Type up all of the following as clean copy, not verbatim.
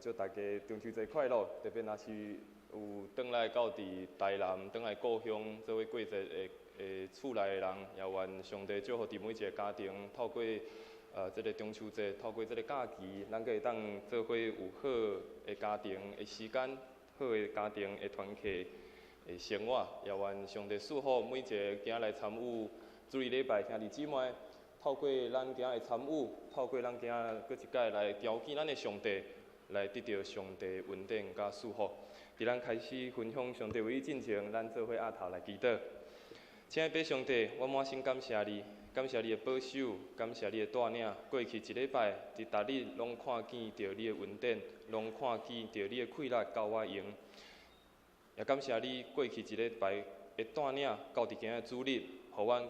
祝大家中秋節快樂。特別若是有轉來到佇台南，轉來故鄉做伙過節的的厝內的人，也願上帝祝福佇每一個家庭，透過這个中秋節，透過這个假期，咱閣會當做伙有好的家庭的時間，好的家庭的團契的生活，也願上帝賜福每一個今仔來參與主日禮拜兄弟姊妹，透過咱今仔的參與，透過咱今仔閣一擺來朝見咱的上帝，來得著上帝恩典佮祝福。佇咱開始分享上帝話語進前，咱做伙徛頭來祈禱。親愛的上帝，我滿心感謝你，感謝你的保守，感謝你的帶領。過去一禮拜，佇逐日攏看見著你的恩典，攏看見著你的氣力夠我用。也感謝你過去一禮拜的帶領，到佇今仔主日，予阮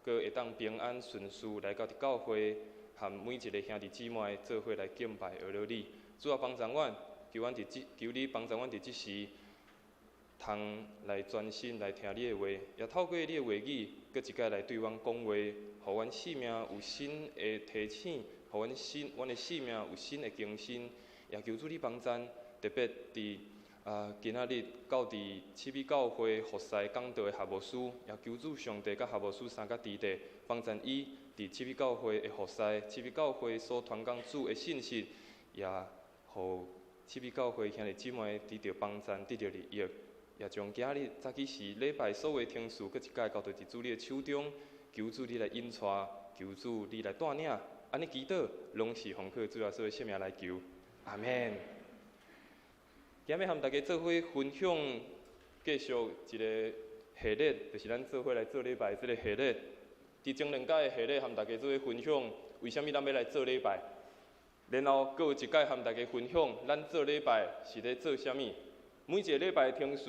閣會當平安順遂來到佇教會，和每一个兄弟姊妹做伙來敬拜阿羅你。主啊，幫助阮，求阮佇這，求你幫助阮佇這時，通來專心來聽你的話，也透過你的話語，閣一擺來對阮講話，予阮生命有新的提醒，予阮新，阮的生命有新的更新。也求主你幫贊，特別佇今仔日到佇七美教會服侍講道的夏牧師，也求主上帝佮夏牧師相佮佇咧，幫贊伊佇七美教會的服侍，七美教會所傳講主的信息，也予七美教會兄弟姊妹得著幫贊，得著利益。也將今日早起時禮拜所有的程序，閣一擺交託佇主你的手中，求主你來引帶，求主你來帶領，按呢祈禱，攏是奉靠主耶穌的聖名來求，阿們。今日和大家做伙分享，繼續一个系列，就是咱做伙來做禮拜這个系列。佇前兩擺的系列和大家做伙分享，為啥物咱欲來做禮拜？然後閣有一擺和大家分享，咱做禮拜是咧做啥物？每一个禮拜的程序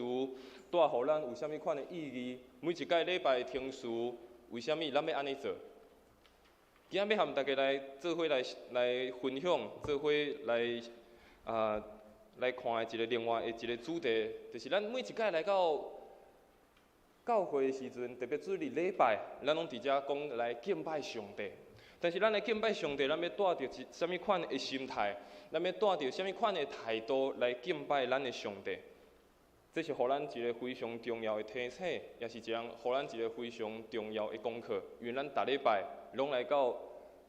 帶予咱有啥物款的意義？每一擺禮拜的程序，為啥物咱欲按呢做？今仔欲和大家來做伙來來分享，做伙來來看的一个另外的一个主題，就是咱每一擺來到教會的時陣，特別主日禮拜，咱攏佇遮講來敬拜上帝。但是咱來敬拜上帝，咱欲帶著一啥物款的心態？咱欲帶著啥物款的態度來敬拜咱的上帝？這是予咱一個非常重要的提醒，也是一項予咱一個非常重要的功課。因為咱逐禮拜攏來到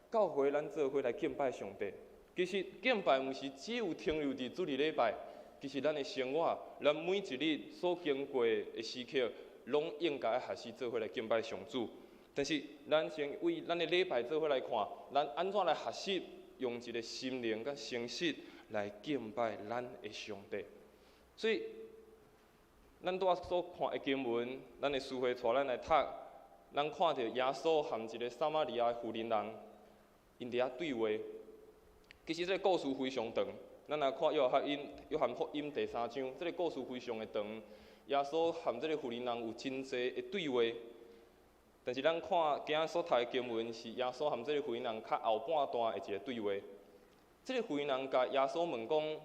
教會，咱做伙來敬拜上帝。其實敬拜毋是只有停留佇主日禮拜，其實咱的生活，咱每一日所經過的時刻，攏應該學習做伙來敬拜上主。但是，咱先為咱的禮拜做伙來看，咱按怎來學習用一個心靈佮誠實來敬拜咱的上帝。所以，咱拄仔所看的經文，咱的司會帶咱來讀，咱看著耶穌和一个撒瑪利亞婦人人，𪜶佇遐對話。其實這个故事非常長，咱來看約翰音約翰福音第三章，這个故事非常的長。耶穌和這个婦人人有真濟的對話，但是咱看今仔所讀的經文是耶穌和這个婦人人較後半段的一个對話。這个婦人人共耶穌問講：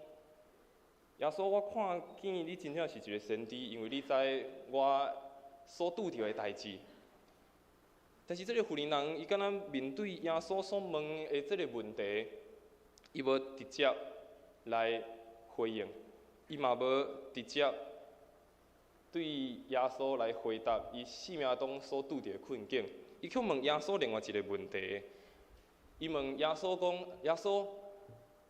耶穌，我看見你真正是一个先知，因為你知我所拄著的代誌。但是這个婦人人，伊敢若面對耶穌所問的這个問題，伊無直接來回應，伊嘛無直接對耶穌來回答伊生命中所拄著的困境。伊去問耶穌另外一个問題，伊問耶穌講：耶穌，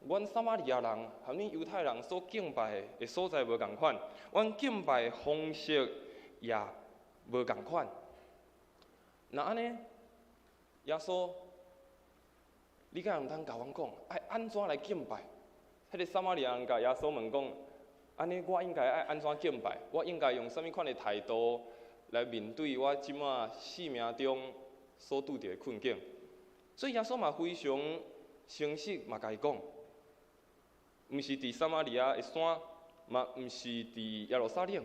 阮撒瑪利亞人和恁猶太人所敬拜的所在無仝款，阮敬拜的方式也無仝款。若按呢，耶穌，你敢會當共阮講，愛按怎來敬拜？彼个撒瑪利亞人共耶穌問講：按呢，我應該愛按怎敬拜？我應該用啥物款的態度來面對我這馬生命中所拄著的困境？所以耶穌嘛非常誠實，嘛共伊講，毋是佇撒瑪利亞的山，嘛毋是佇耶路撒冷，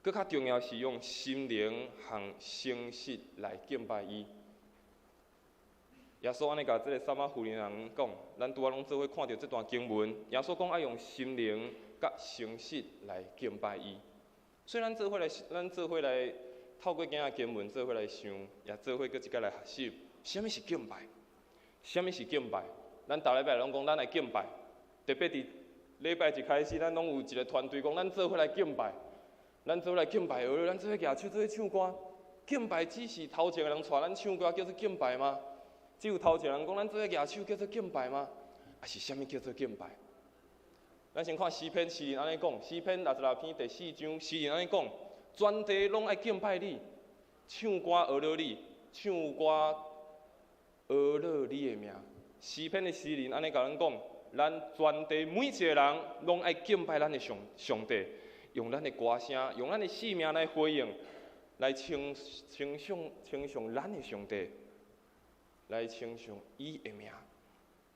閣較重要是用心靈和誠實來敬拜伊。耶穌按呢共這个撒瑪婦人人講，咱拄仔攏做伙看著這段經文。耶穌講愛用心靈佮誠實來敬拜伊。所以咱做伙來，咱做伙來透過今仔經文做伙來想，也做伙閣一擺來學習，啥物是敬拜？啥物是敬拜？咱逐禮拜攏講咱來敬拜，特別佇禮拜一開始，咱攏有一個團隊講，咱做伙來敬拜，咱做伙來敬拜，咱做伙舉手做伙唱歌。敬拜只是頭前的人帶咱唱歌叫做敬拜嗎？只有頭前人講咱做伙舉手叫做敬拜嗎？抑是啥物叫做敬拜？咱先看詩篇詩人按呢講，詩篇66篇第四章詩人按呢講，全地攏愛敬拜你，唱歌呵咾你，唱歌呵咾你的名。詩篇的詩人按呢共咱講，咱全地每一個人攏愛敬拜咱的上上帝，用咱的歌聲，用咱的生命來回應，來稱稱頌稱頌咱的上帝，來稱頌伊的名。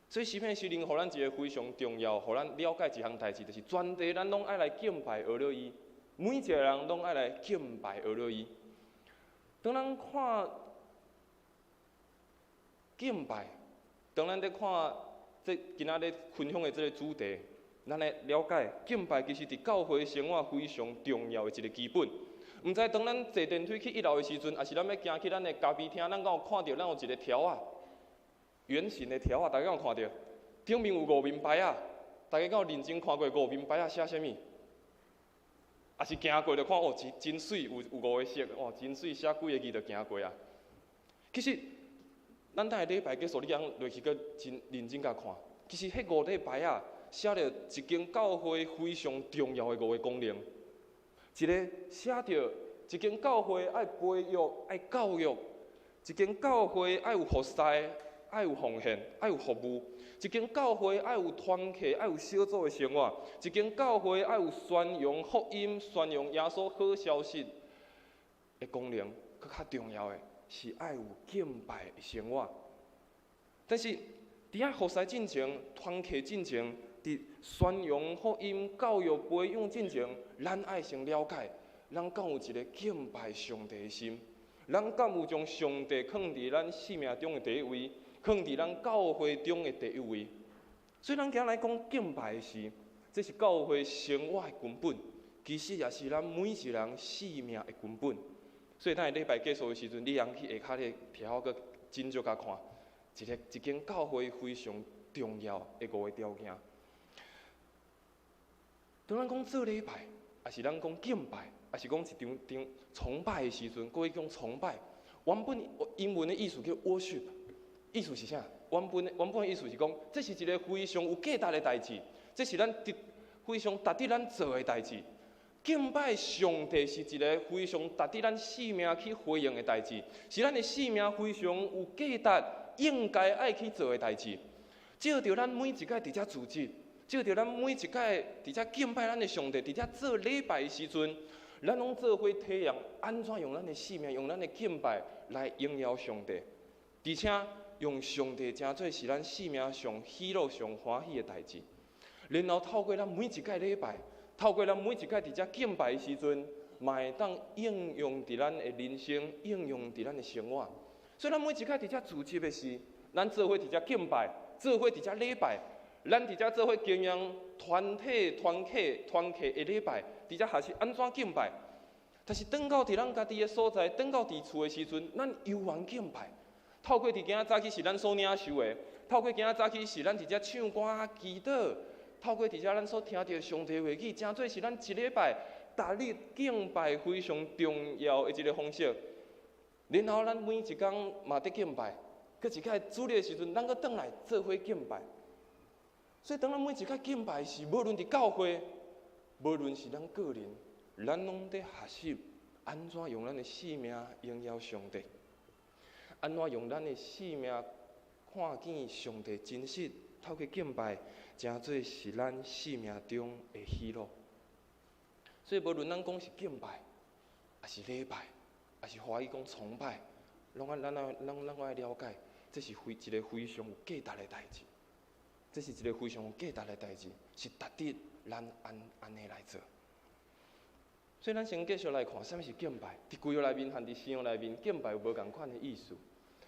所以詩篇詩人予咱一個非常重要，予咱了解一項代誌，就是全地咱攏愛來敬拜呵咾伊，每一個人攏愛來敬拜呵咾伊。當咱看敬拜，當咱佇看這今仔日分享的這個主題，咱來了解敬拜其實佇教會生活非常重要的一個基本。毋知當咱坐電梯去一樓的時陣，抑是咱欲行去咱的咖啡廳，咱敢有看著咱有一個條仔，圓形的條仔，大家敢有看著？頂面有五面牌仔，大家敢有認真看過五面牌仔寫啥物？抑是行過就看哦，真真媠，有有五個色，哦，真媠，寫幾個字就行過啊。其實，咱等下禮拜結束，你通落去閣真認真共看。其實，彼五塊牌仔寫著一間教會非常重要的五個功能。一个寫著一間教會愛培育、愛教育；一間教會愛有服侍、愛有奉獻、愛有服務；一間教會愛有團契、愛有小組的生活；一間教會愛有宣揚福音、宣揚耶穌好消息的功能。閣較重要的是愛有敬拜的生活。但是，佇遐服侍進前、團契進前，佇宣揚福音、教育培養進前，咱愛先了解，咱敢有一个敬拜上帝的心？咱敢有將上帝放佇咱生命中的第一位，放佇咱教會中的第一位？所以，咱今仔來講敬拜的時，這是教會生活的根本，其實也是咱每一個人生命的根本。所以，等下禮拜結束的時陣，你通去下跤咧條閣斟酌共看，一个一間教會非常重要的五個條件。當咱講做禮拜，抑是咱講敬拜，抑是講一場場崇拜的時陣，閣會講崇拜。原本英文的意思叫 worship，意思是啥？原本的意思是講，這是一个非常有價值的代誌，這是咱值非常值得咱做的代誌。敬拜上帝是一个非常值得咱生命去回應的代誌，是咱的生命非常有價值，應該愛去做的代誌。藉著咱每一擺佇遮組織，藉著咱每一擺佇遮敬拜咱的上帝，佇遮做禮拜的時陣，咱攏做伙體驗按怎用咱的生命，用咱的敬拜來榮耀上帝，而且用上帝成做是咱生命上喜樂、上歡喜的代誌。然後透過咱每一擺禮拜，透過咱每一擺佇遮敬拜的時陣，嘛會當應用佇咱的人生，應用佇咱的生活。所以，咱每一擺佇遮組織的時，咱做伙佇遮敬拜，做伙佇遮禮拜，咱佇遮做伙經營團體、團契、團契的禮拜，佇遮學習按怎敬拜。但是，轉到佇咱家己的所在，轉到佇厝的時陣，咱猶原敬拜。透過佇今仔早起是咱所領受的，透過今仔早起是咱佇遮唱歌、祈禱，透過佇遮咱所聽著上帝話語，成做是咱一禮拜逐日敬拜非常重要的一个方式。然後咱每一工嘛佇敬拜，閣一擺主日的時陣，咱閣轉來做伙敬拜。所以當咱每一擺敬拜時，無論佇教會，無論是咱個人，咱攏佇學習按怎用咱的生命榮耀上帝，按怎用咱的生命看見上帝真實，透過敬拜，成做是咱生命中的喜樂。所以無論咱講是敬拜，抑是禮拜，抑是華語講崇拜，攏愛咱愛咱咱愛了解，這是非一个非常有價值的代誌。這是一个非常有價值的代誌，是值得咱按按呢來做。所以，咱先繼續來看，啥物是敬拜？佇舊約內面和佇新約內面，敬拜有無仝款的意思。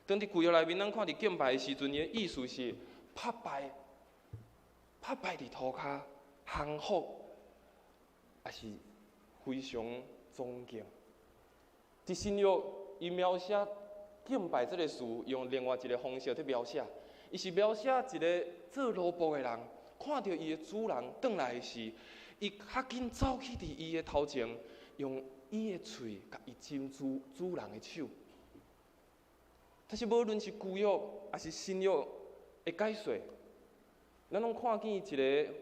當佇舊約內面，咱看佇敬拜的時陣，伊的意思是拍敗、拍敗佇塗跤，降服，抑是非常尊敬。佇新約，伊描寫敬拜這个詞，用另外一个方式去描寫。伊是描寫一个做奴僕的人，看著伊的主人轉來時，伊較緊走去佇伊的頭前，用伊的喙共伊親主人的手。但是無論是舊約抑是新約的解說，咱攏看見一个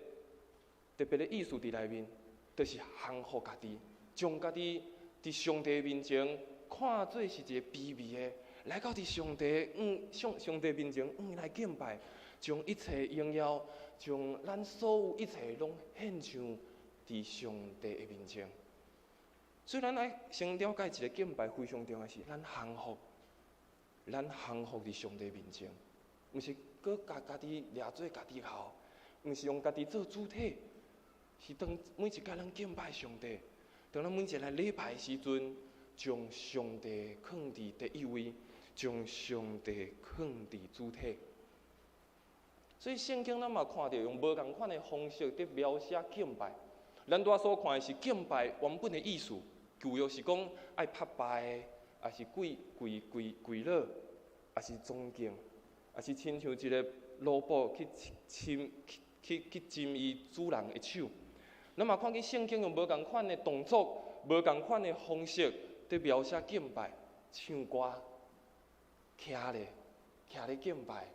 特別的意思佇內面，就是降服家己，將家己佇上帝面前看做是一個卑微的，來到佇上帝面前，來敬拜，將一切榮耀，將咱所有一切攏獻上佇上帝的面前。所以，咱愛先了解一个敬拜非常重要的是，咱降服，咱降服佇上帝面前，毋是閣共家己掠做家己頭，毋是用家己做主體，是當每一擺咱敬拜上帝，當咱每一个來禮拜的時陣，將上帝囥佇第一位，將上帝囥佇主體。所以聖經咱嘛看著用無仝款的方式佇描寫敬拜。咱拄仔所看的是敬拜原本的意思，舊約是講愛拍拜，抑是跪跪跪跪落，抑是尊敬，抑是親像一个奴僕去親去去親伊主人的手。咱嘛看見聖經用無仝款的動作、無仝款的方式佇描寫敬拜，唱歌、徛咧、徛咧敬拜、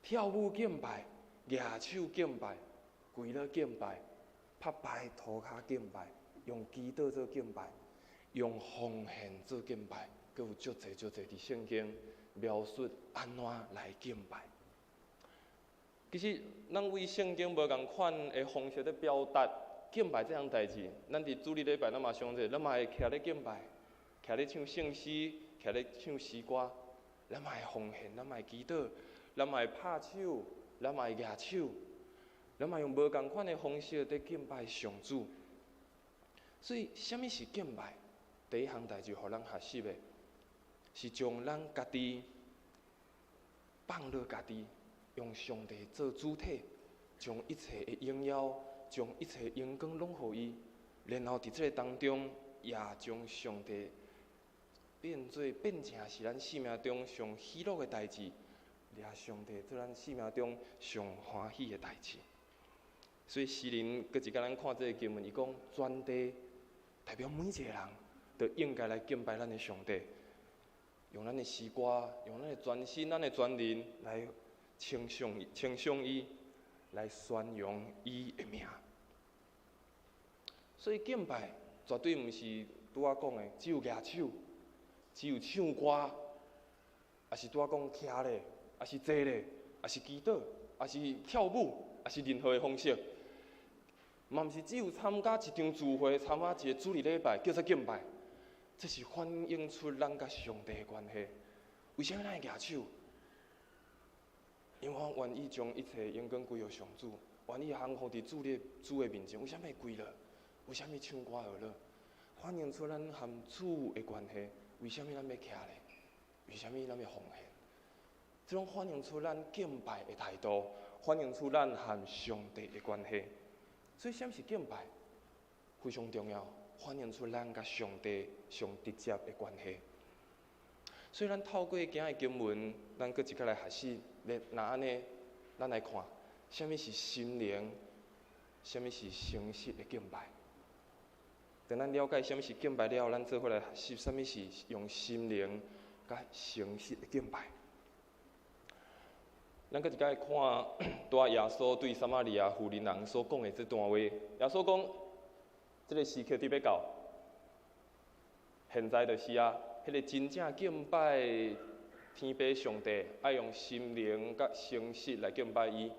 跳舞敬拜、舉手敬拜、跪落敬拜、拍拜塗跤敬拜、用祈禱做敬拜、用奉獻做敬拜，閣有足濟足濟佇聖經描述按怎來敬拜。其實，咱為聖經無仝款的方式咧表達敬拜這項代誌，咱佇主日禮拜咱嘛相信，咱嘛會徛咧敬拜，徛咧唱聖詩，徛咧唱詩歌，咱嘛會奉獻，咱嘛會祈禱，咱嘛會拍手，咱嘛會舉手，咱嘛用無仝款的方式佇敬拜上主。所以，啥物是敬拜？第一項代誌，予咱學習的，是將咱家己放落家己，用上帝做主體，將一切的榮耀，將一切榮光攏予伊，然後佇這个當中，也將上帝變做變成是咱生命中上喜樂的代誌，掠上帝做咱生命中上歡喜的代誌。所以詩人閣一工咱看這个經文，伊講全地代表每一个人，都應該來敬拜咱的上帝，用咱的詩歌，用咱的全身、咱的全靈來稱頌、稱頌伊，來宣揚伊的名。所以敬拜絕對毋是拄仔講的，只有舉手，只有唱歌，抑是拄仔講徛咧，抑是坐咧，抑是祈禱，抑是跳舞，抑是任何的方式，嘛毋是只有參加一場聚會，參加一个主日禮拜，叫做敬拜。這是反映出咱佮上帝的關係。為啥物咱會舉手？因為我願意將一切榮光歸予上主，願意降服佇主的面前。為啥物會跪落？為啥物唱歌學樂？反映出咱和主的關係。為啥物咱欲徛咧？為啥物咱欲奉獻？這攏反映出咱敬拜的態度，反映出咱和上帝的關係。所以，啥物是敬拜？非常重要，反映出咱佮上帝上直接的關係。所以，咱透過今日經文，咱閣一擺來學習。若按呢，咱來看，啥物是心靈，啥物是誠實的敬拜。當咱了解啥物是敬拜了後，咱做伙來學習啥物是用心靈佮誠實的敬拜。咱閣一擺看，拄仔耶穌對撒瑪利亞婦人人所講的這段話。耶穌講，這个時刻佇欲到，現在就是啊，彼个真正敬拜天父上帝，愛用心靈佮誠實來敬拜伊，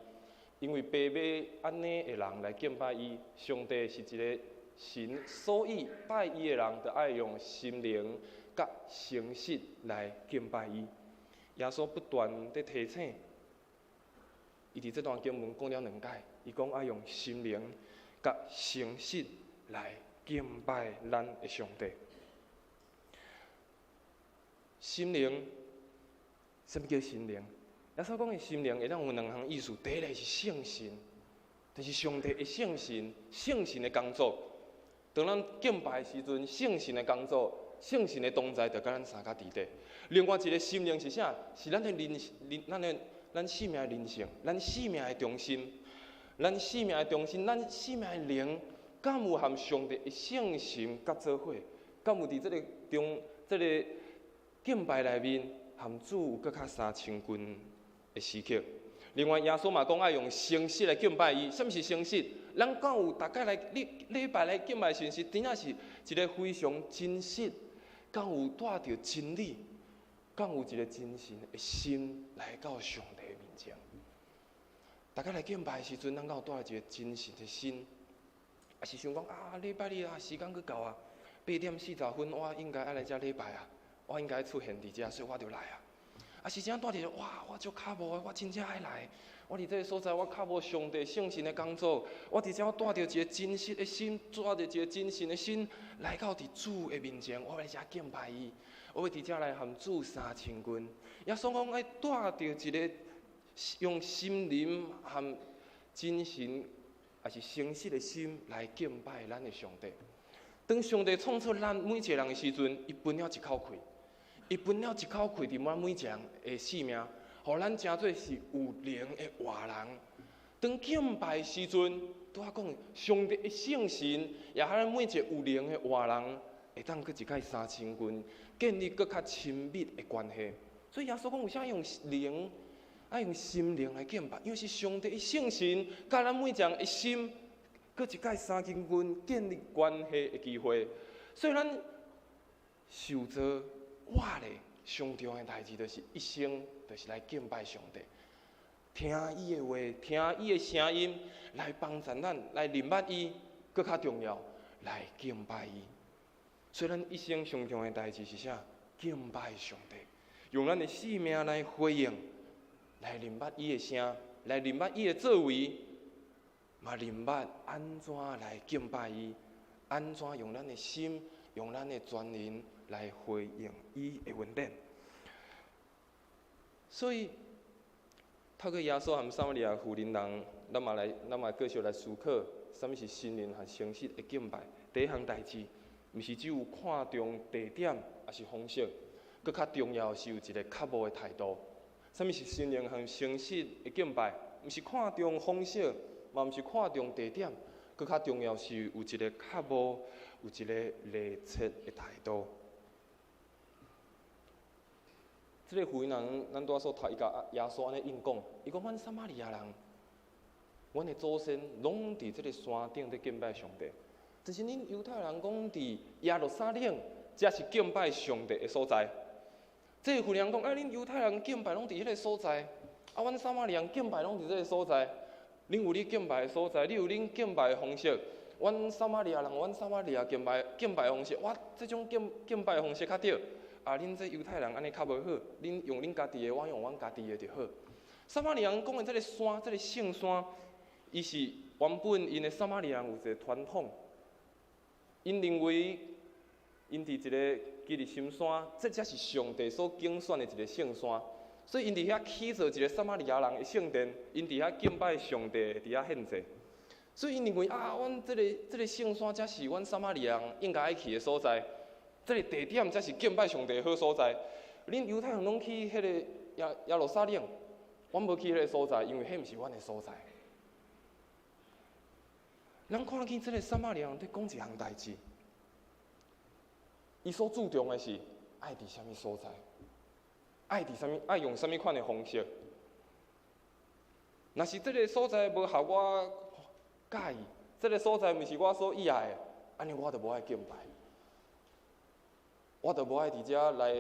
因為父欲按呢的人來敬拜伊。上帝是一个神，所以拜伊的人，就愛用心靈佮誠實來敬拜伊。耶穌不斷佇提醒，伊佇這段經文講了兩擺，伊講愛用心靈佮誠實來敬拜咱的上帝。心靈，啥物叫心靈？耶穌講的心靈會當有兩項意思，第一个是聖神，就是上帝的聖神，聖神的工作。當咱敬拜的時陣，聖神的工作，聖神的同在，就佮咱相佮佇咧。另外一个心靈是啥？是咱的靈，靈，咱的咱生命的靈性，咱生命的中心。咱生命的中心，咱生命的靈，敢有和上帝的聖神佮做伙？敢有佇這个中，這个敬拜內面，和主有閣較相親近的時刻？另外，耶穌嘛講愛用誠實來敬拜伊。啥物是誠實？咱敢有逐擺來禮禮拜來敬拜神時，真正是一个非常真實，敢有帶著真理，敢有一个真誠的心來到上帝面前？逐擺來敬拜的時陣，咱敢有帶著一个真實的心？抑是想講啊，禮拜日啊，時間閣到啊，8點40分，我應該愛來遮禮拜啊，我應該出現佇遮，所以我就來啊。抑是真正帶著哇，我足渴慕的，我真正愛來。我佇這个所在，我渴慕上帝聖神的工作。我佇遮帶著一个真實的心，帶著一个真誠的心來到佇主的面前，我欲來遮敬拜伊。我欲佇遮來和主相親近。耶穌講愛帶著一个用心靈和真誠，抑是誠實的心來敬拜咱的上帝。當上帝創造咱每一个人的時陣，伊分了一口氣。伊分了一口氣佇咱每一个人的生命，予咱成做是有靈的活人。當敬拜時陣，拄仔講上帝的聖神，也予咱每一个有靈的活人，會當閣一擺相親近，建立閣較親密的關係。所以耶穌講，為啥用靈，愛用心靈來敬拜？因為是上帝的聖神，佮咱每一个人的心，閣一擺相親近，建立關係的機會。所以咱受造活咧，上重要的代誌就是一生，就是來敬拜上帝，聽伊的話，聽伊的聲音，來幫助咱，來認捌伊，閣較重要，來敬拜伊。所以咱一生上重要的代誌是啥？敬拜上帝，用咱的生命來回應，來認捌伊的聲，來認捌伊的作為，嘛認捌按怎來敬拜伊，按怎用咱的心，用咱的全靈來回應伊的恩典。所以，透過耶穌和撒瑪利亞婦人人，咱嘛來，咱嘛繼續來思考，啥物是心靈和誠實的敬拜。第一項代誌，毋是只有看重地點，抑是方式，閣較重要是有一个渴慕的態度。啥物是心靈和誠實的敬拜？毋是看重方式，嘛毋是看重地點，閣較重要是有一个渴慕，有一个熱切的態度。這个婦人，咱拄仔所讀，伊共耶穌按呢應講，伊講阮撒瑪利亞人，阮的祖先攏佇這个山頂佇敬拜上帝，但是恁猶太人講佇耶路撒冷，才是敬拜上帝的所在。這个婦人講，啊，恁猶太人敬拜攏佇彼个所在，啊，阮撒瑪利亞人敬拜攏佇這个所在。恁有你敬拜的所在，你有恁敬拜的方式。阮撒瑪利亞人，阮撒瑪利亞敬拜敬拜方式，我這種敬敬拜方式較對。啊！恁這猶太人按呢較無好，恁用恁家己的，我用阮家己的就好。撒瑪利亞人講的這个山，這个聖山，伊是原本𪜶的撒瑪利亞人有一个傳統，𪜶認為𪜶佇一个基利心山，這才是上帝所揀選的一个聖山，所以𪜶佇遐起造一个撒瑪利亞人的聖殿，𪜶佇遐敬拜上帝，佇遐獻祭。所以𪜶認為啊，阮這个這个聖山才是阮撒瑪利亞人應該愛去的所在。這个地點才是敬拜上帝的好所在。恁猶太人攏去彼个耶耶路撒冷，阮無去彼个所在，因為彼毋是阮的所在。咱看見這个撒瑪利亞人佇講一項代誌，伊所注重的是愛佇啥物所在，愛佇啥物，愛用啥物款的方式。若是這个所在無合我佮意，這个所在毋是我所喜愛的，按呢我就無愛敬拜。我就無愛佇遮來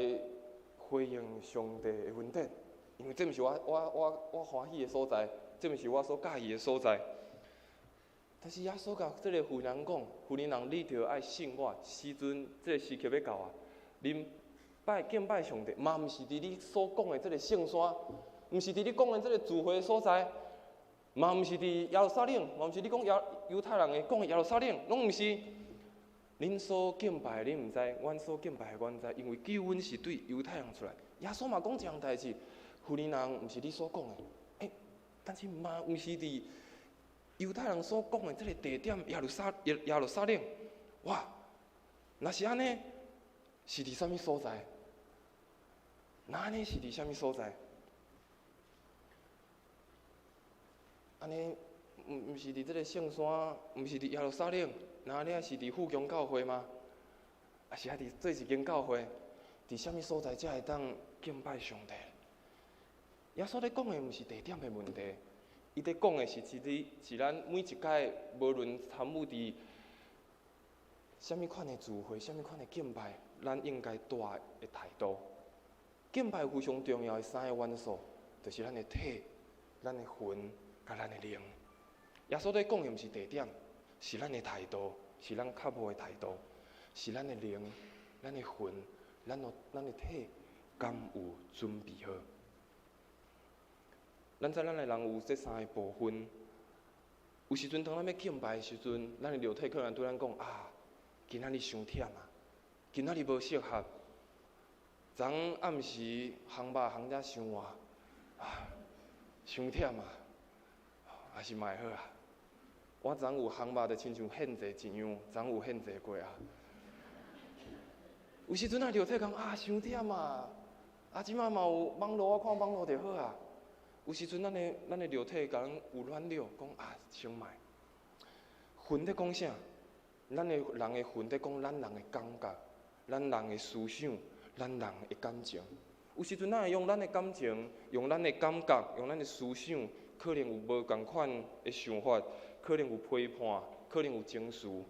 回應上帝的恩典，因為這毋是我我我我歡喜的所在，這毋是我所佮意的所在。但是耶穌共這個婦人講：婦人人，你著愛信我，時陣這个時刻欲到啊！恁拜敬拜上帝，嘛毋是佇你所講的這个聖山，毋是佇你講的這个聚會的所在，嘛毋是佇耶路撒冷，嘛毋是你講耶猶太人的講的耶路撒冷，攏毋是。恁所敬拜的，恁毋知；阮所敬拜的，阮知。因為救恩是對猶太人出來。耶穌嘛講這項代誌，婦人人毋是你所講的，欸，但是嘛毋是佇猶太人所講的這个地點耶路撒耶耶路撒冷。哇！若是按呢，是佇啥物所在？若按呢是佇啥物所在？按呢毋毋是佇這个聖山，毋是佇耶路撒冷，那你是佇富強教會嗎？抑是還佇佗一間教會？佇啥物所在才會當敬拜上帝？耶穌咧講的毋是地點的問題，伊咧講的是一個是咱每一擺無論參與佇啥物款的聚會、啥物款的敬拜，咱應該帶的態度。敬拜非常重要的三个元素，就是咱的體、咱的魂、佮咱的靈。耶穌咧講的毋是地點，是咱的態度，是咱渴慕的態度，是咱的靈、咱的魂、咱的體，敢有準備好？咱知咱的人有這三个部分。有時陣當咱欲敬拜的時陣，咱的肉體可能對咱講啊，今仔日傷忝啊，今仔日無適合。昨暗時烘肉烘遮傷晏，啊，傷忝啊，還是莫好啊。我昨有烘肉，就親像獻祭一樣，昨有獻祭過啊。有時陣啊，肉體講啊，傷忝啊，啊，這擺嘛有網路，我看網路就好啊。有時陣，咱的肉體共咱有軟弱，講啊，先莫。魂咧講啥？咱的人的魂咧講咱人的感覺，咱人的思想，咱人的感情。有時陣，咱會用咱的感情，用咱的感覺，用咱的思想，可能有無仝款的想法，可能有批判，可能有情緒，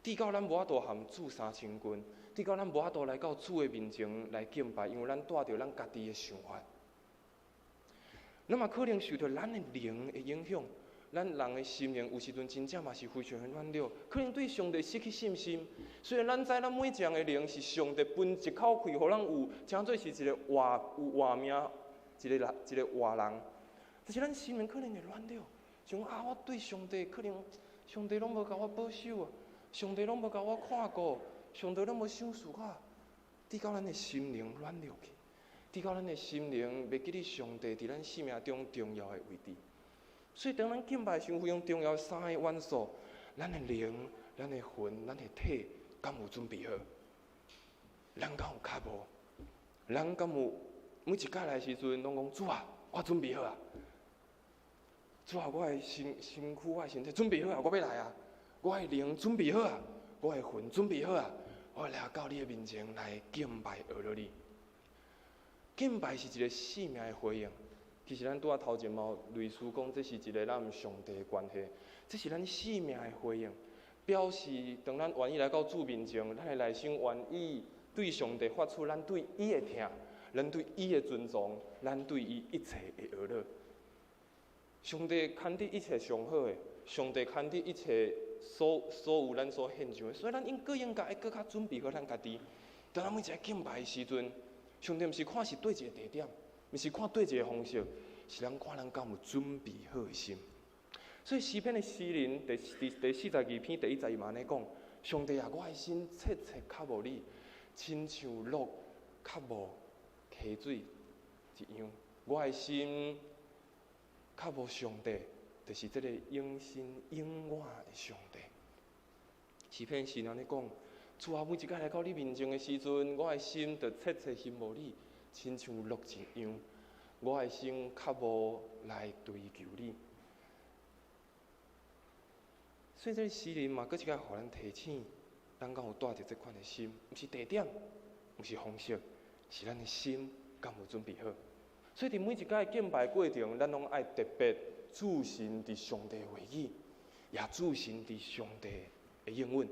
致到咱無法度和主相親近，致到咱無法度來到主的面前來敬拜，因為咱帶著咱家己的想法。咱嘛可能受著咱的靈的影響，咱人的心靈有時陣真正嘛是非常的軟弱，可能對上帝失去信心。雖然咱知咱每一個人的靈是上帝分一口氣，予咱有，稱做是一個活有活命，一個人一個活人，但是咱心靈可能會軟弱，像啊，我對上帝可能上帝攏無共我保守啊，上帝攏無共我看顧，上帝攏無賞賜我，致到咱的心靈軟弱去。致到咱的心靈袂記得上帝佇咱生命中重要的位置，所以當咱敬拜時，非常重要三個元素：咱的靈、咱的魂、咱的體，敢有準備好？咱敢有渴慕？咱敢有每一擺來時陣，攏講主啊，我準備好啊！主啊，我的身軀、我的身體準備好啊，我欲來啊！我的靈準備好啊，我的魂準備好啊，我來到你的面前來敬拜阿羅你。敬拜是一個生命的回應。其實咱拄仔頭前嘛有類似講，這是一個咱上帝的關係，這是咱生命的回應，表示當咱願意來到主面前，咱的內心願意對上帝發出咱對伊的疼，咱對伊的尊重，咱對伊一切的阿樂。上帝牽得一切上好的，上帝牽得一切所有咱所獻上的，所以咱應該愛閣較準備好咱家己。當咱每一個敬拜的時陣，上帝毋是看是佗一個地點，毋是看佗一個方式，是咱看咱敢有準備好的心。所以詩篇的詩人第42篇第一節伊嘛按呢講：上帝啊，我的心切切渴慕你，親像鹿渴慕溪水一樣。我的心渴慕上帝，就是這個永生永活的上帝。詩篇是按呢講：主啊，每一擺來到你面前的時陣，我的心就切切欣慕你，親像鹿一樣。我的心渴慕來追求你。所以這個詩人嘛，閣一擺予咱提醒，咱敢有帶著這款的心，毋是地點，毋是方式，是咱的心敢有準備好。所以佇每一擺敬拜過程，咱攏愛特別注神佇上帝話語，也注神佇上帝的應允。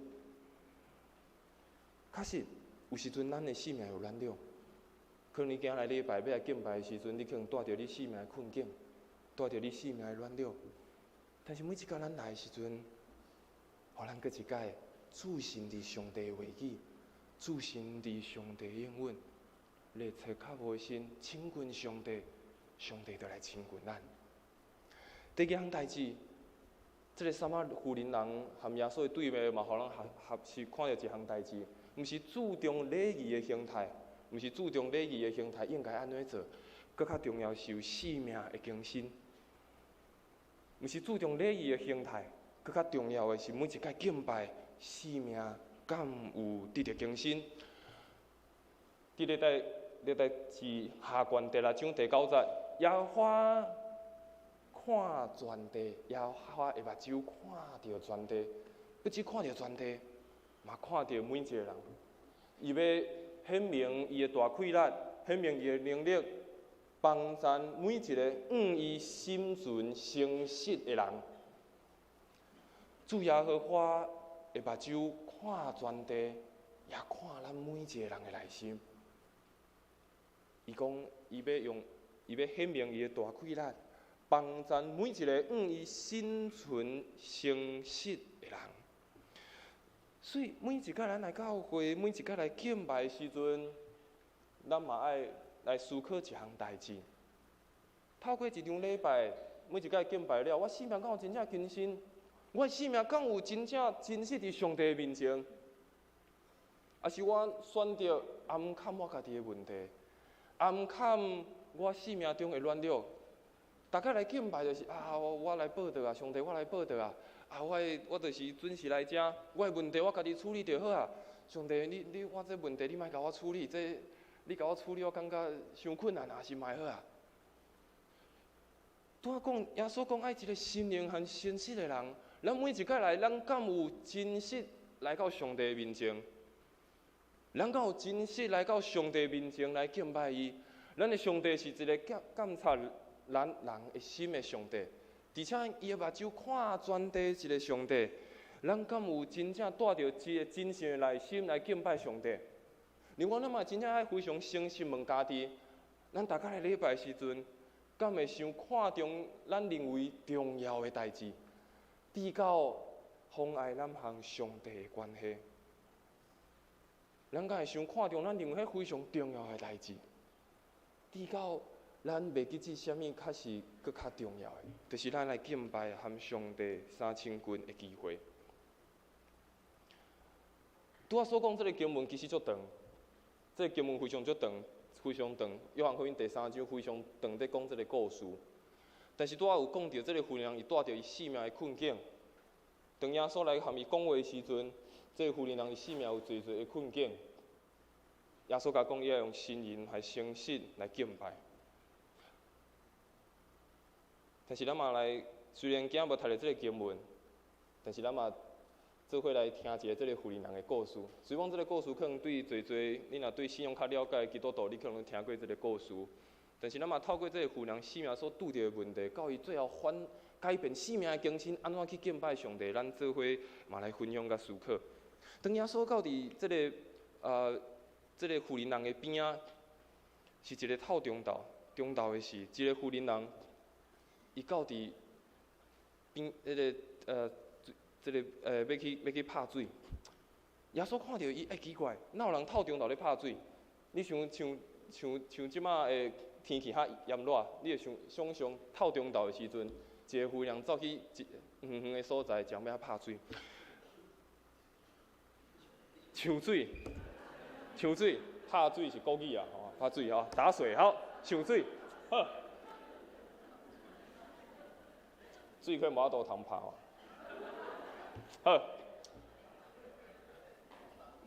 確實，有時陣咱的生命有軟弱，可能你今仔禮拜欲來敬拜的時陣，你可能帶著你生命的困境，帶著你生命的軟弱。但是每一擺咱來的時陣，予咱閣一擺注神佇上帝的話語，注神佇上帝的應允，熱切渴慕的心親近上帝，上帝就來親近咱。第二項代誌，這個撒瑪婦人人和耶穌的對話嘛，予咱學學習看著一項代誌，毋是注重禮儀的形態，毋是注重禮儀的形態應該按怎做，閣較重要是有生命的更新。毋是注重禮儀的形態，閣較重要的是每一擺敬拜，生命敢有得著更新。佇歷代志下卷第六章第九節，耶和華看看全地，耶和華的目睭看著全地，不只看著全地，嘛看著每一個人。伊欲顯明伊的大氣力，顯明伊的能力，幫贊每一个向伊心存誠實的人。主耶和華的目睭看全地，也看咱每一个人的內心。伊講，伊欲用，伊欲顯明伊的大氣力，幫贊每一个向伊心存誠實的人。所以每一擺咱來教會，每一擺來敬拜的時陣，咱嘛愛來思考一項代誌。透過一場禮拜，每一擺敬拜了，我生命敢有真正更新？我的生命敢有真正真實佇上帝面前？抑是我選擇掩崁我家己的問題，掩崁我生命中的軟弱？逐擺來敬拜就是啊，我來報到啊，上帝我來報到啊，啊，我我就是準時來遮，我的問題我家己處理就好啊。上帝，你你我這問題你莫共我處理，這你共我處理我感覺傷困難，還是莫好啊。拄仔講，耶穌講愛一个心靈和誠實的人，咱每一擺來，咱敢有真實來到上帝面前？咱敢有真實來到上帝面前來敬拜伊？咱的上帝是一个監監察咱人的心的上帝，而且伊的目睭看全地一个上帝。咱敢有真正帶著一个真誠的內心來敬拜上帝？另外，咱嘛真正愛非常誠實問家己：咱逐擺來禮拜時陣，敢會傷看重咱認為重要的代誌，比較妨礙咱和上帝的關係？咱敢會傷看重咱認為彼非常重要的代誌，比較咱袂記得啥物較是閣較重要的，就是咱來敬拜和上帝相親近的機會。拄仔所講這个經文其實足長，這个經文非常足長，非常長。約翰福音第三章非常長，佇講這个故事。但是拄仔有講著這个婦人，伊帶著伊性命的困境。當耶穌來和伊講話的時陣，這个婦人伊性命有濟濟的困境。耶穌共講，伊愛用心靈和誠實來敬拜。但是咱嘛來，雖然今仔無讀著這个經文，但是咱嘛做伙來聽一下這个婦人的故事。雖然講這个故事可能對濟濟，你若對信仰較了解的基督徒，你可能聽過這个故事。但是咱嘛透過這个婦人生命所拄著的問題，到伊最後反改變生命的更新，按怎去敬拜上帝，咱做伙嘛來分享佮思考。當耶穌到佇這个這个婦人的邊仔，是一个透中晝，中晝的時，一个婦人，伊到佇邊彼个這个欲去拍水。耶穌看著伊，欸，奇怪，哪有人透中晝咧拍水？你想像像像這馬的天氣較炎熱，你會想想像透中晝的時陣，一個婦人走去一遠遠的所在，將欲拍水。搶水，搶水，拍水是國語啊，吼，拍水吼，打水好，搶水，好，水可能無法度通拍吼，好，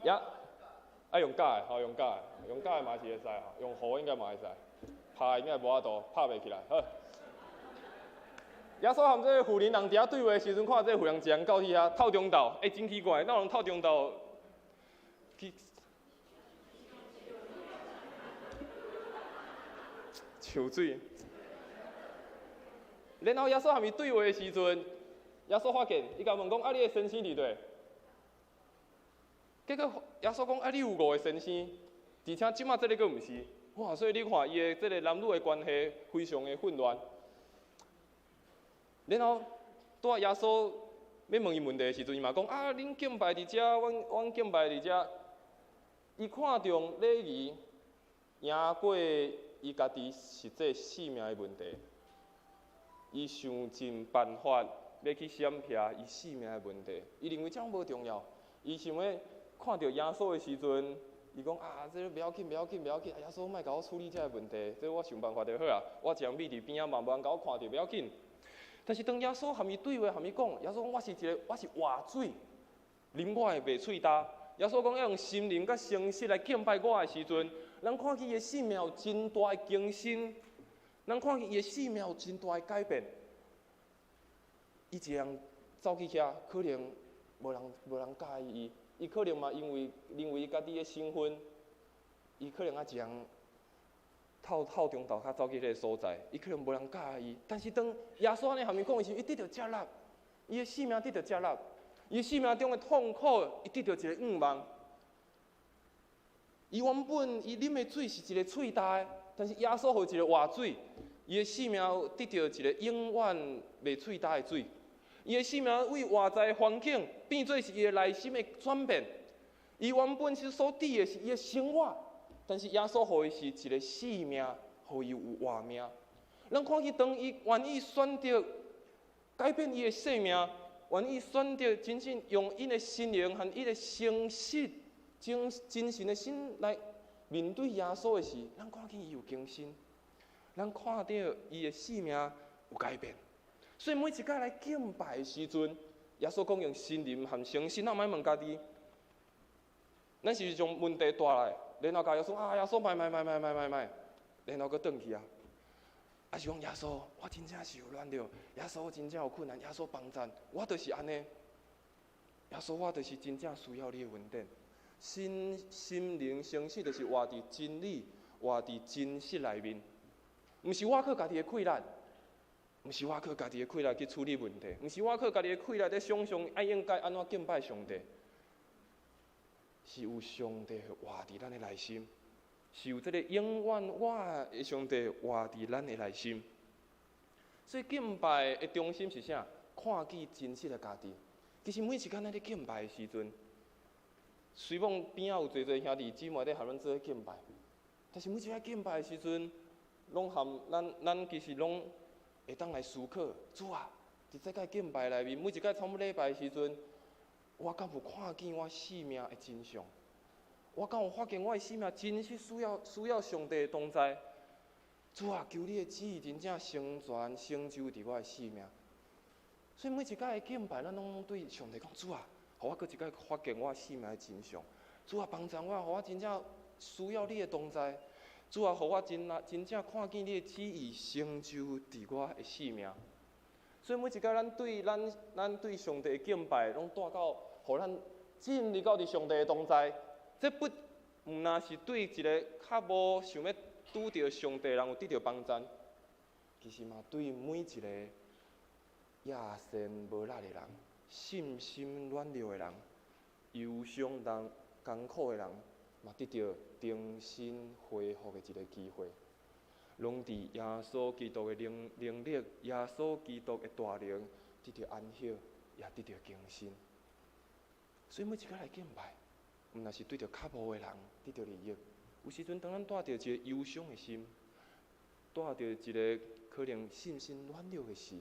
呀，愛用絞的，吼，用絞的，用絞的嘛是會使，用壺應該嘛會使，拍應該無法度，拍袂起來，好。耶穌和這个婦人佇遐對話的時陣，看這个婦人一人到去遐透中晝，欸，真奇怪，哪有人透中晝去搶水？然後耶穌和伊對話的時陣，耶穌發現，伊共問講：啊，你的先生佇佗？結果耶穌講：啊，你有五个先生，而且這馬這个閣毋是。哇！所以你看伊的這个男女的關係非常的混亂。然後，拄仔耶穌欲問伊問題的時陣，伊嘛講：啊，恁敬拜佇遮，阮阮敬拜佇遮。伊看重禮儀，贏過伊家己實際性命的問題。伊想盡辦法欲去閃避伊性命的問題。伊認為這攏無重要。伊想欲看著耶穌的時陣，伊講：啊，這個袂要緊，袂要緊，袂要緊。耶穌莫共我處理這个問題，這我想辦法就好啊。我一人覕佇邊仔嘛，無人共我看著，袂要緊。但是當耶穌和伊對話，和伊講，耶穌講我是一个，我是活水，啉我的袂喙焦。耶穌講要用心靈佮誠實來敬拜我的時陣，咱看見伊的生命有真大的更新，咱看見伊的生命有真大的改變。伊一个人走去遐，可能無人佮意伊，伊可能嘛因為認為家己的身份，伊可能愛一人透透中晝較走去彼个所在，伊可能無人佮意伊。但是當耶穌按呢含伊講的時，伊得著接納，伊的生命得著接納，伊生命中的痛苦，伊得著一個向望。伊原本伊啉的水是一个喙焦的，但是耶穌予伊一個活水，伊的生命得著一個永遠袂喙焦的水。伊的生命為外在的環境變做是伊的內心的轉變。伊原本是所得的是伊的生活，但是耶穌予伊是一個生命，予伊有活命。咱看見當伊願意選擇改變伊的生命，願意選擇真正用伊的心靈和伊的誠實、真真誠的心來面對耶穌的時，咱看見伊有更新，咱看著伊的生命有改變。所以每一擺來敬拜的時陣，耶穌講用心靈和誠實，咱莫問家己，咱是毋是將問題帶來，然後共耶穌啊，耶穌莫莫莫莫莫莫莫，然後閣轉去啊？抑是講耶穌，我真正是有軟弱，耶穌我真正有困難，耶穌幫贊，我就是按呢。耶穌我就是真正需要你的恩典，心心靈誠實就是活佇真理，活佇真實內面，毋是我靠家己的氣力。毋是我靠家己的氣力去處理問題，毋是我靠家己的氣力佇想像愛應該按怎敬拜上帝，是有上帝活佇咱的內心，是有這个永遠活的上帝活佇咱的內心。所以敬拜的中心是啥？看見真實的家己。其實每一工咱咧敬拜的時陣，雖罔邊仔有濟濟兄弟姊妹咧和咱做伙敬拜，但是每一擺敬拜的時陣，攏含咱咱其實攏會當來思考，主啊，佇這個敬拜內面，每一擺差不多禮拜的時陣，我敢有看見我生命的真相？我敢有發現我的生命真實需要上帝的同在？主啊，求你的旨意真正成全成就佇我的生命。所以每一擺的敬拜，咱攏對上帝講：主啊，予我閣一擺發現我生命的真相。主啊，幫助我，予我真正需要你的同在。主啊，予我真真正看見你的旨意成就佇我的生命。所以每一擺咱對咱咱對上帝的敬拜，攏帶到，予咱進入到佇上帝的同在。這不毋但是對一个較無想欲拄著上帝的人有得著幫贊，其實嘛對每一個野心無力的人、信心軟弱的人、憂傷人、艱苦的人，嘛得著重新恢復的一个機會。攏佇耶穌基督的能能力、耶穌基督的大能，得著安息，也得著更新。所以每一擺來敬拜，毋但是對著較無的人得著利益。有時陣當咱帶著一個憂傷的心，帶著一個可能信心軟弱的時，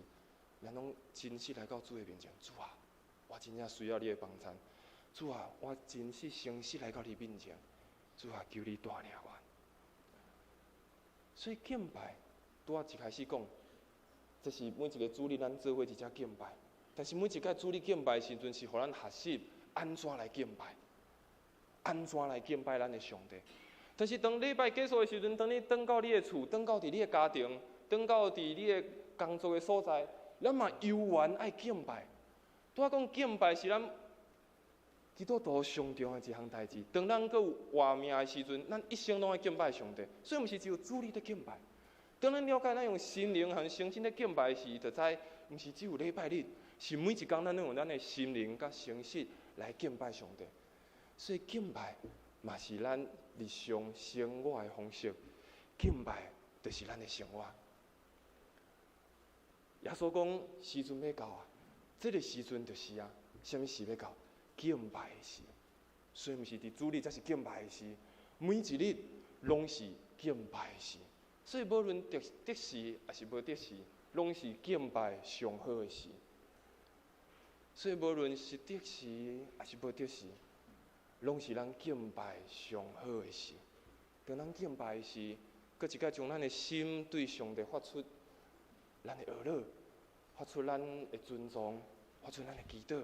咱攏真實來到主的面前。主啊，我真正需要你的幫贊。主啊，我真實誠實來到你面前。主啊，求你帶領我。所以敬拜，拄仔一開始講，這是每一個主日咱做伙佇遮敬拜。但是每一擺主日敬拜的時陣，是予咱學習按怎來敬拜，按怎來敬拜咱的上帝。但是當禮拜結束的時陣，當你轉到你的厝，轉到佇你的家庭，轉到佇你的工作的所在，咱嘛猶原愛敬拜。拄仔講敬拜是咱基督徒上重要的一項代誌。當咱閣有活命的時陣，咱一生攏愛敬拜上帝。所以毋是只有主日咧敬拜。當咱了解咱用心靈和誠實咧敬拜時，就知毋是只有禮拜日，是每一工咱攏用咱的心靈佮誠實來敬拜上帝。所以敬拜嘛是咱日常生活的方式，敬拜就是咱的生活。耶穌講時陣欲到啊，這个時陣就是啊，啥物時欲到？敬拜的時。所以毋是佇主日才是敬拜的時，每一日攏是敬拜的時。所以無論得得時抑是無得時，攏是敬拜上好的時。所以無論是得時抑是無得時，攏是咱敬拜上好的時。當咱敬拜時，閣一擺將咱的心對上帝發出咱的哀樂，發出咱的尊重，發出咱的祈禱。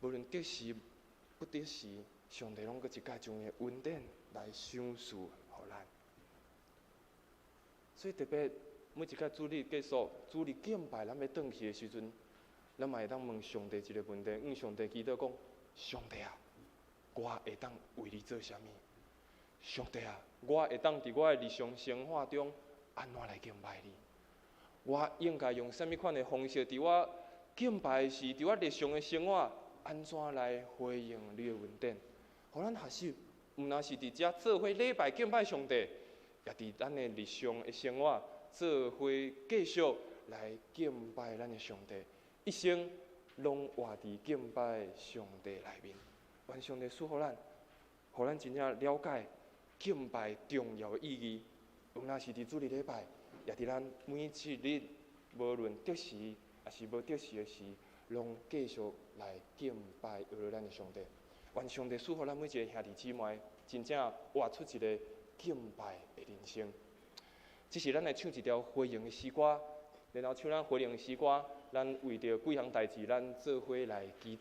無論得時不得時，上帝攏閣一擺將伊的恩典來賞賜予咱。所以特別每一擺主日結束，主日敬拜，咱欲轉去的時陣，咱嘛會當問上帝一个問題，向上帝祈禱講：上帝啊，我會當為你做啥物？上帝啊，我會當佇我的日常生活中按怎來敬拜你？我應該用啥物款的方式，佇我敬拜時，佇我日常的生活，按怎來回應你的恩典？予咱學習，毋但是佇遮做伙禮拜敬拜上帝，也佇咱的日常的生活做伙繼續來敬拜咱的上帝，一生攏活佇敬拜上帝內面。願上帝賜予咱，予咱真正了解敬拜重要的意義。毋但是佇主日禮拜，也佇咱每一日，無論得時抑是無得時的時，攏繼續來敬拜耶和咱的上帝。願上帝賜予咱每一个兄弟姊妹，真正活出一个敬拜的人生。這時咱來唱一條回應的詩歌，然後唱咱回應的詩歌，咱為著幾項代誌，咱做伙來祈禱。